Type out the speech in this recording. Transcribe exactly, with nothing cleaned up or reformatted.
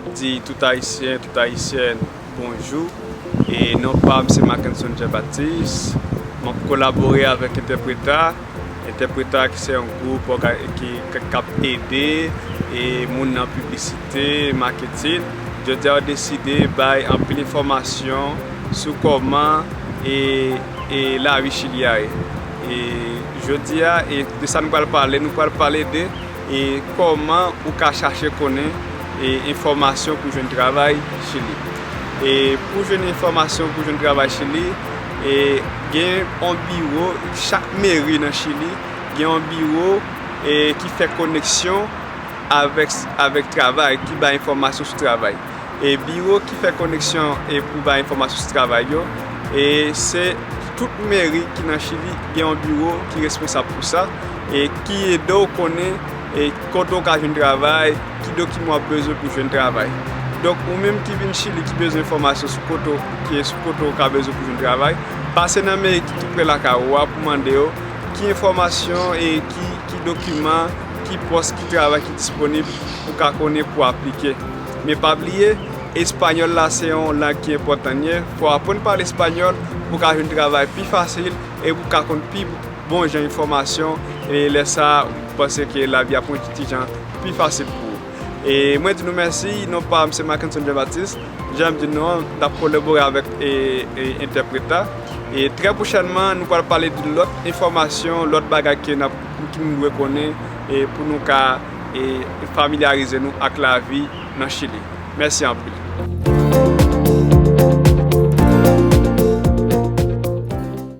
Di tout Ayisyen, tout Ayisyèn, bonjou. E non pa m se Mackenson Jean Baptiste. M ap kolabore avèk Entèpreta. Entèpreta ki se yon gwoup òga- ki, ki, k ap ede e moun nan piblisite, maketin. Jodi a yo deside bay anpil enfòmasyon sou kòman e, e lavi Chili a ye. E jodi a, e de sa nou pral pale, nou pral pale de e kòman ou ka chache konnen e enfòmasyon pou jwenn travay Chili. E pou jwenn enfòmasyon pou jwenn travay Chili, e gen yon biwo, chak meri nan Chili gen yon biwo e ki fè koneksyon avèk, avèk travay, ki bay enfòmasyon sou travay. E biwo ki fè koneksyon e pou bay enfòmasyon sou travay yo, e se tout meri ki nan Chili gen yon biwo ki responsab pou sa, e ki ede w konnen e kote w ka jwenn travay, ki dokiman w ap bezwen pou jwenn travay. Donk, ou menm ki vin Chili, ki bezwen enfòmasyon sou kote w, ki sou kote w ka bezwen pou jwenn travay, pase nan meri ki tou pre lakay ou a pou mande yo ki enfòmasyon e ki, ki dokiman, ki pòs, ki travay ki disponib pou ka konnen pou aplike. Men pa bliye, espanyòl la se yon lang ki enpòtan, fò w aprann pale espanyòl pou w ka jwenn travay pi fasil e pou w ka konn pi bon jan enfòmasyon, e lè sa a, m panse ke lavi ap yon ti jan pi fasil pou ou. E mwen di nou mèsi, non pa m se Mackenson Jean Baptiste. Jan m di nou an, n ap kolabore avèk e, e, Entèpreta. E trè pwochènman, nou pral pale de lòt enfòmasyon, lòt bagay ke n ap, ki nou dwe konnen e pou nou ka e, familyarize nou ak lavi nan Chili. Mèsi anpil.